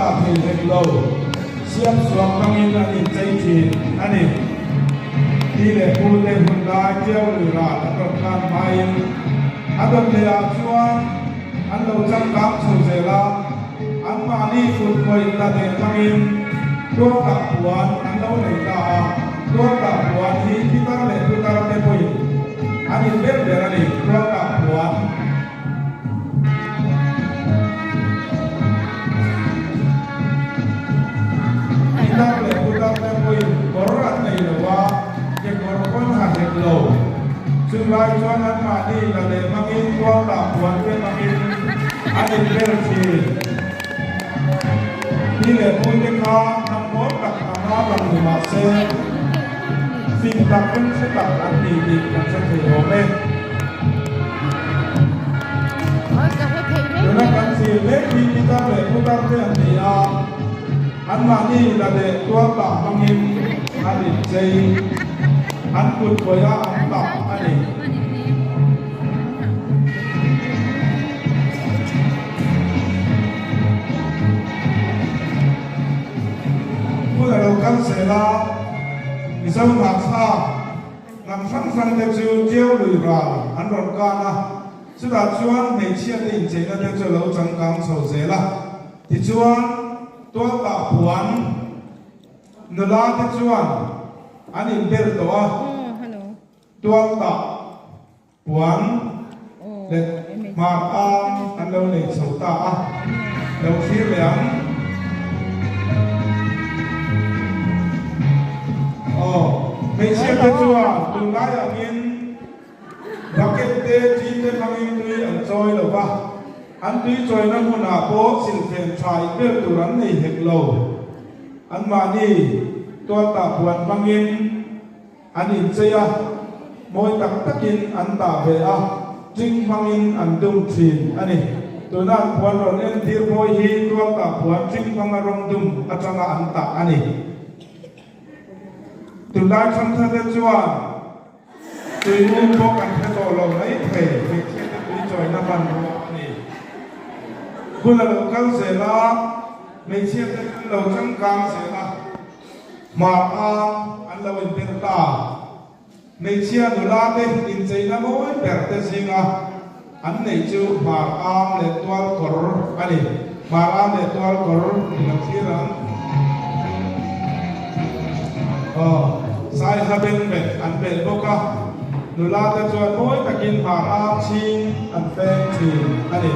tah thei hek lo. Siam suak hmangin an inchei thin a ni. Pi leh pu te hun lai Tiau lui ral an rawn khan hmain a dawt leh ah chuan an lo changkang chho zel a, anmahni kut khawih la leh hmangin tualtah puan an lo nei ta a, tualtah puan hi pitar leh putar te pawhin an in ber ber a ni, tualtah puan. Pitar leh putar te pawhin kawr an nei lo a, kekawr pawn ha hek lo. Chulai chuan anmahni la leh hmangin tualtah puan te hmangin an inbel thin. Pi leh pu te kha hnam mawi tak anga lang ni mah se, fing tak remhre tak an ni tih kan hre thei awm e. Tuna kan thlir mek hi pitar leh putar te an ni a, anmahni la leh tualtah hmangin an inchei, an kut khawih a an tah a ni. Hun a lo kal zel a, Mizo hnahthla hnam hrang hrang te chu Tiau lui ral an rawn kan a, chutah chuan hmeichhia te incheina te chu a lo changkang chho zel a, tichuan tualtah puan nula te chuan an inbel tawh a, tualtah Puan leh hmar ang an lo nei chho ta a, lo thlir leh ang. Aw, hmeichhia te chuan tunlai angin bucket te, ṭin te hmangin tui an chawi lo va, an tui chawina hmunah pawh silfen ṭha inbel tur an nei hek lo. Anmahni tualtah puan hmangin An inchei a, mawi tak takin an tah ve a, ṭing hmangin an dum ṭhin a ni. Tuna an puan rawn entir mawi hi tualtah puan ṭing hmanga rawng dum aṭanga an tah a ni. Tunlai ṭhamthate chuan tui um pawh kan hre tawh lo mai thei, hmeichhiate tui chawina hmanrua a ni. Hun a lo kal zel a, hmeichhiate an lo changkang zel a. Hmar ang an lo inbel ta. Hmeichhia nula te incheina mawi ber te zinga an neih chu hmar am leh tual kawr a ni. Hmar am leh tual kawr i lo thlir ang. Aw, saiha beng bet an belh bawk a, nula te chuan mawi takin hmar am chhing an feng thin a ni.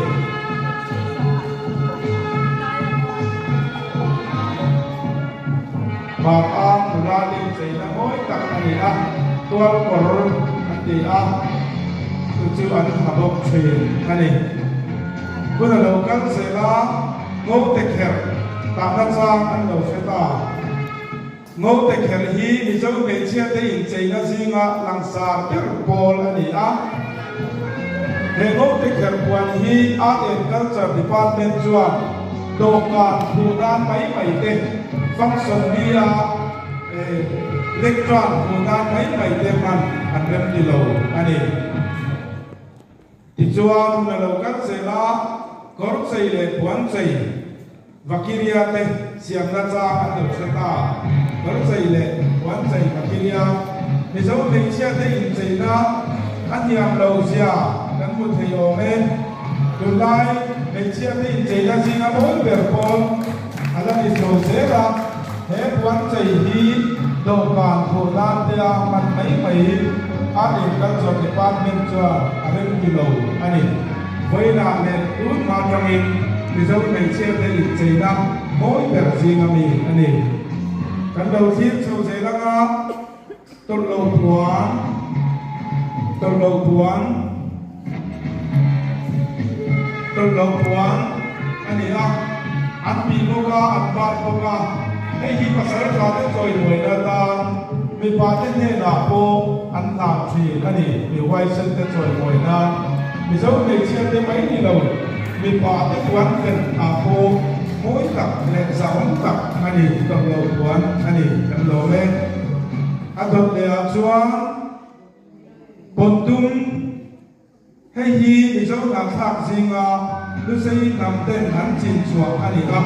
Vangah nula lei cheina mawi tak a ni a, tual kawr an ti a, chu chu an ha bawk thin a ni. Hun a lo kal zel a, Ngote kherh tahna chang an lo hre ta. Ngote kherh hi Mizo hmeichhiate incheina zinga langsar ber pawl a ni a. He Ngote kherh puan hi Art and Culture Department chuan dawhkan hmuh nan mai mai te, function ni-a lectern hmuh nan mai mai te hman an rem ti lo a ni. Tichuan hun a lo kal zel a, kawr chei leh puan chei Vakiria te siamna chang an lo hre ta. Kawr chei leh puan chei Vakiria, Mizo hmeichhia te incheina a hniam lo zia kan hmu thei awm e. Tunlai hmeichhia te incheina zinga mawi ber pawn a la ni chho zel a, he puan chei hi dawhkan khuh nan te a hman mai mai Art and Culture Department chuan a rem ti lo a ni. Vawiinah leh tun hma tangin Mizo hmeichhia te incheina mawi ber zinga mi a ni. Kan lo thlir chho zel anga tawlh lo puan, tawlh lo puan, tawlh lo puan a ni a, an bih bawk a, an bat bawk a, hei hi pasal tha te chawimuaina atan mipa te hnenah pawh an hlan thin a ni, mi huaisen te chawimuai nan. Mizo hmeichhia te mai ni lo, mipa te puan fen ah pawh mawi tak leh zahawm tak a ni, tawlh lo puan a ni, kan lawm e. A dawt leh ah chuan Pawntum, hei hi Mizo hnahthlak zinga Lusei hnam ten an chin chhuah a ni a.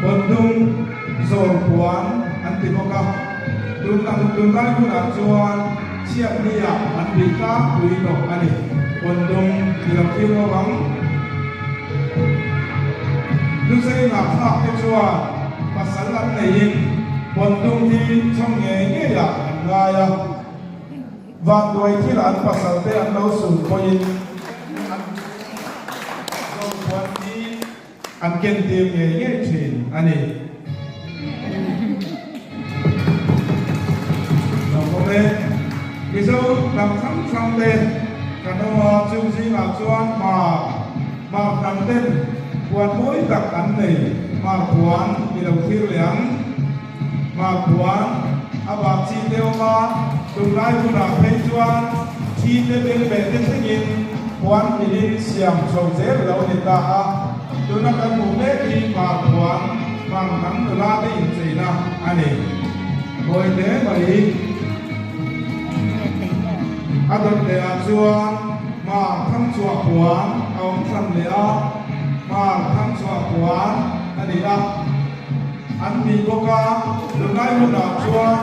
Bawndung zawl puan an ti bawk a, tun ang tunlai hunah chuan chhiatni-ah an bih tlangpui tawh a ni. Bawndung i lo thlir ho ang. Lusei ngahthlak te chuan pasal an neiin Bawndung hi chhawm ngei ngeiah an ngai a. Vanduai thil an pasal te an lo sun pawhin an zawlpuan hi an ken tir ngei ngei thin a ni. Lo awm e. Mizo hnam hrang hrang te kan awm a, chung zingah chuan Hmar, Hmar hnam ten puan mawi tak an nei, Hmar puan i lo thlir leh ang. Hmarpuan a vah chi te awm a, tunlai hunah phei chuan thi te bengbeh te thlengin puan milin siam chho zel lo ni ta a, tuna kan hmuh mek hi hmarpuan hmang hnam nula te incheina a ni. Mawi hle mai. A dawt leh ah chuan hmar thangchhuah puan a awm hran leh a, hmar thangchhuah puan a ni a. An ti bawk a, tunlai hunah chuan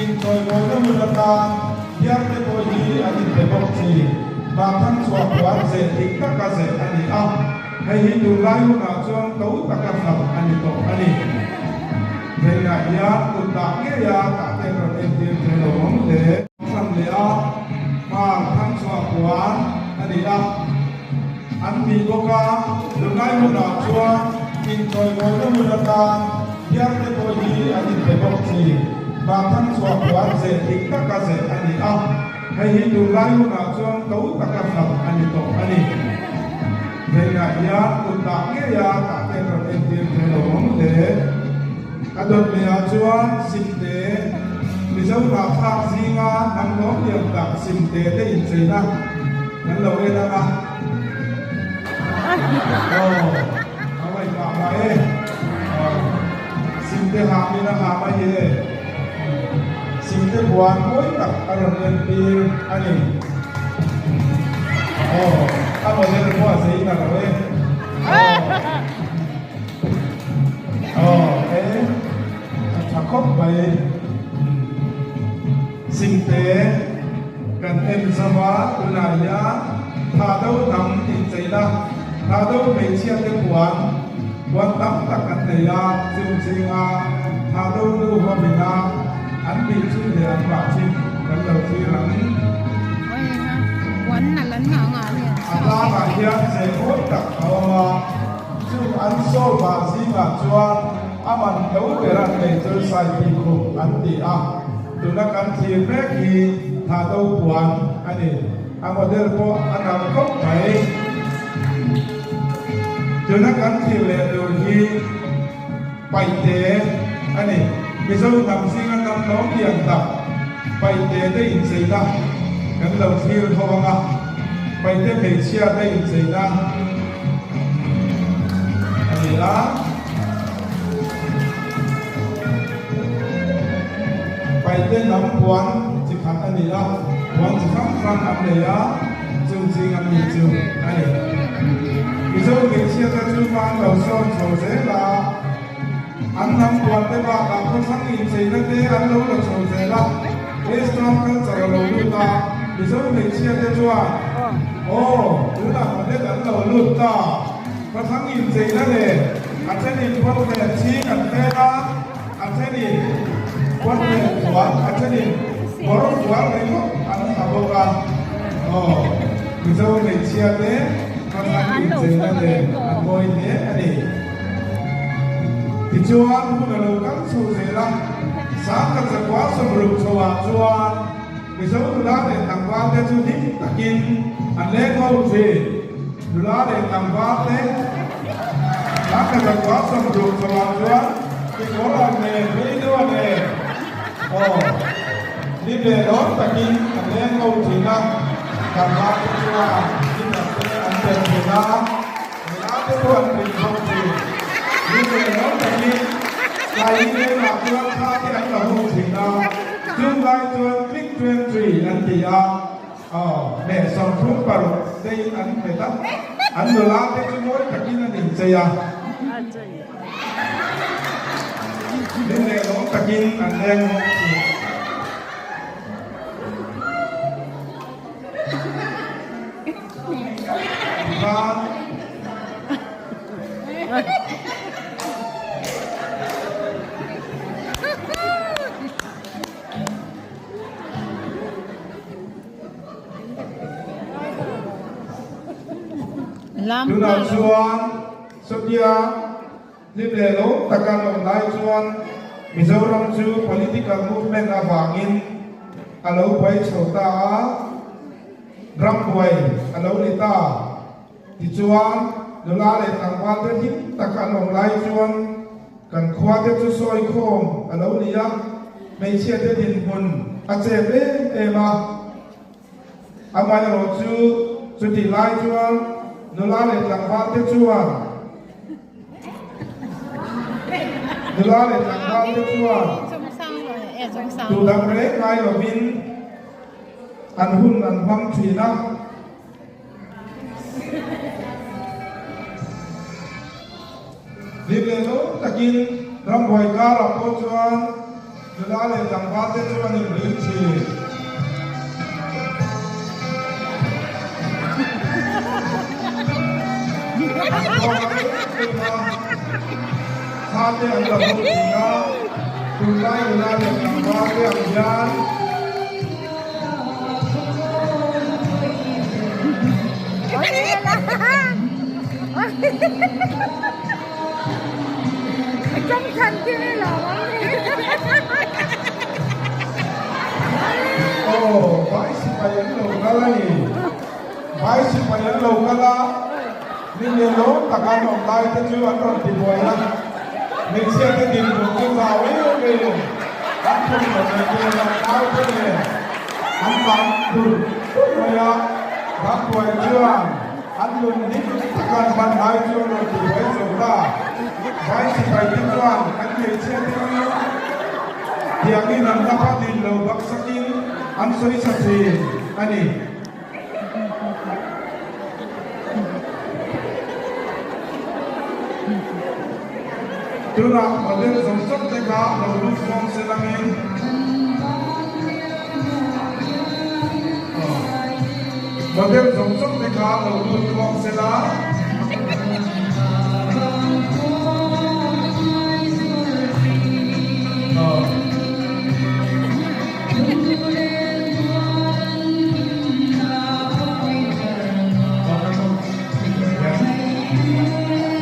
inchawimawina hun atan biarte pawh hi an inpe bawk thin. Mahthang chhuah puan zeh dik taka zeh a ni a, hei hi tunlai hunah chuan to taka hralh a ni tawh a ni. Zeinah hian kut dah ngeia tahten rawn entir thei lo awm hle. Hran leh a, hmar thangchhuah puan a ni a. An ti bawk a, tunlai hunah chuan inchawimawina hun atan biarte pawh hi an inpe bawk thin. Mahthang chhuah puan zeh dik taka zeh a ni a, hei hi tunlai hunah chuan to taka hralh a ni tawh a ni. Zeinah hian kut dah ngeia tahten rawn entir thei lo awm hle. A dawt lehah chuan Simte, Mizo hnah thlak zinga hnam lawm lian tak Simte te incheina kan lo en ang a. Aw, a ngaih mah mah e. Aw, Simte hamin a ha mai e. Simte buan mawi tak a rawn entir a ni. Aw, a model pawh a zei ta lo e. Aw. Aw e a tha khawp mai. Simte kan en zo a tunah hian Thado hnam incheina Thado hmeichhia te puan puan tam tak an nei a, chung zinga Thado nu hovina an bih chin leh an vah chin kan lo thlir ang. A tlangah hian zeh mawi tak a awm a. Chu an sawmah zingah chuan a man tho ber an nei chu Saipi khum an ti a, tuna kan thlir mek hi Thado puan a ni. A model pawh a nalh khawp mai. Tuna kan thlir leh tur hi Paite a ni. Mizo hnam zinga hnam lawm lian tak Paite te incheina kan lo thlir ho ang a, Paite hmeichhia te incheina a ni a. Paite hnam puan chi khat a ni a, puan chi hrang hrang an nei a, chung ching an ni chu a ni. Mizo hmeichhia te chu hma an lo sawn chho zel a. An hnam puan te bakah khawthlang incheina te an lo la chho zel a, Western culture a lo lut a, Mizo hmeichhia te chuan aw tunah model an lo lut ta, khawthlang incheina leh a thenin puanhlen chhing an fen a, a thenin puanhlen fual, a thenin kawr fual ringawt an ha bawk a, aw Mizo hmeichhia te khawthlang incheina nen an mawi hle a ni. Tichuan, hun a lo kal chho zel a, Sangha zakua sawmruk chhoah chuan Mizo nula leh tlangvalte chu hlim takin an leng ho thin. Nula leh tlangvalte Sangha zakua 60 chhoah chuan kekawr an nen, pheilu a nen, aw, hlim leh lawm takin an leng ho thin a, tlangvalte chuan hlim te an tel thin a. Nula te pawh an ring bawk thin. Ring leh lo takin tlai lengah chuan thla te an la hung thin a, chung lai chuan click 23 an ti a, aw hmeh 36 teiin an hmet a, an nula te chu mawi takin an inchei a. takin an leng hawng thin. Tikhan. Tunah chuan chutia hlim leh lo taka an awm lai chuan Mizoram chu political movement avangin a lo buai chho ta a, ram buai a lo ni ta. Tichuan nula leh tlangval te hlim taka an awm lai chuan Kan khuate chu sawi khawm a lo ni a, hmeichhiate dinhmun a chep em em a. Amaherawh chu chutih lai chuan nula leh tlangvalte chuan nula leh tlangvalte chuan duh dang reng ngai lovin an hun an hmang thin a. Hlim leh lo takin rambuai karah pawh chuan nula leh tlangval te chu an inril thin. An thawk a em em a, thla te an la ho thin a, tunlai nula leh tlangval te ang hian, Aw, vai sipai an lo kal a ni. Vai sipai an lo kal a, mi nelawm taka an awm lai te chu an rawn ti buai a. Hmeichhia te dinhmun chu chau em em, an thawmhnaw nei te an nau te nen an tlan dur dur mai a, Rambuai chuan an nun hlim taka an hman lai chu an rawn ti buai zo ta. Vai sipai te chuan kan hmeichhia te chu tiangin an la pha din lo baksakin an sawi sa thin a ni. Tunah model zawng zawng te kha lo lut khawm se langin model zawng zawng te kha lo lut khawm se la.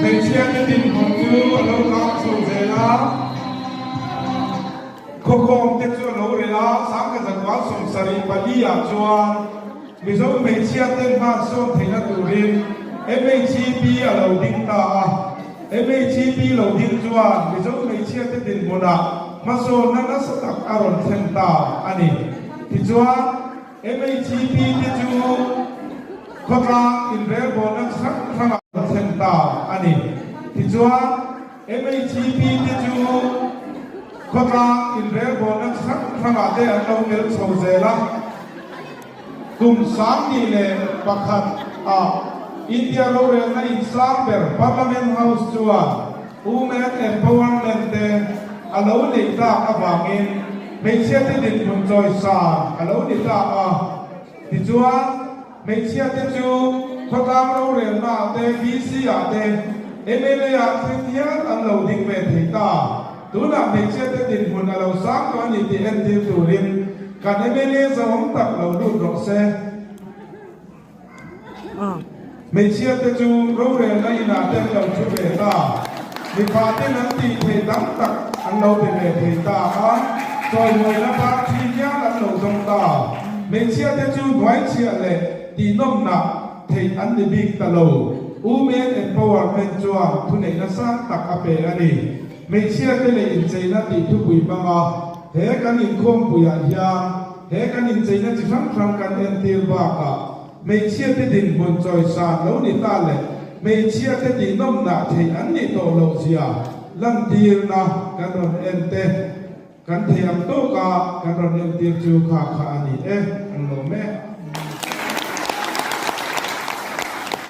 Hmeichhia te dinhmun chu a lo kang chho zel a, khawkhawm te chu a lo reh a, Sangkazakua 74 ah chuan Mizo hmeichhia ten hman sawn theihna turin MHEP a lo ding ta a. MHEP lo ding chuan Mizo hmeichhia te dinhmunah hmasawnna nasa tak a rawn thlen ta a ni. Tichuan, MHEP te chu khawtlang inrelbawlna chi hrang hrang a rawn thlen ta a ni. Tichuan, MHEP te chu khawtlang inrelbawlna chi hrang hrangah te an lo tel chho zel a. Kum 2001 ah India rorelna insang ber Parliament House chuan Women Empowerment te a lo neih tak avangin hmeichhia te dinhmun chawisan a lo ni ta a. Tichuan, hmeichhia te chu khawtlang rorelna ah te, VC ah te, mla ah thil hial an lo ding ve thei ta. Tunah hmeichhia te dinhmun a lo sang tawh a ni tih entir turin kan mla zahawm tak lo lut rawh se. Hmeichhia te chu rorelna inah te an lo thu ve ta. Mipa ten an tih theih tam tak an lo ti ve thei ta a, chawimawina par thi hial an lo zawng ta. Hmeichhia te chu hnuaichhiah leh tihnawmnah theih an ni bik ta lo. Women Empowerment chuan thuneihna sang tak a pe a ni. Hmeichhia te leh incheina tih thupui hmanga he kan inkhawmpuiah hian he kan incheina chi hrang hrang kan entir bakah hmeichhia te dinhmun chawisan lo ni ta leh hmeichhia te tihnawmnah theih an nih tawh loh zia lantirna kan rawn en te kan thei ang tawka kan rawn entir chu kha kha a ni e, an lawm e.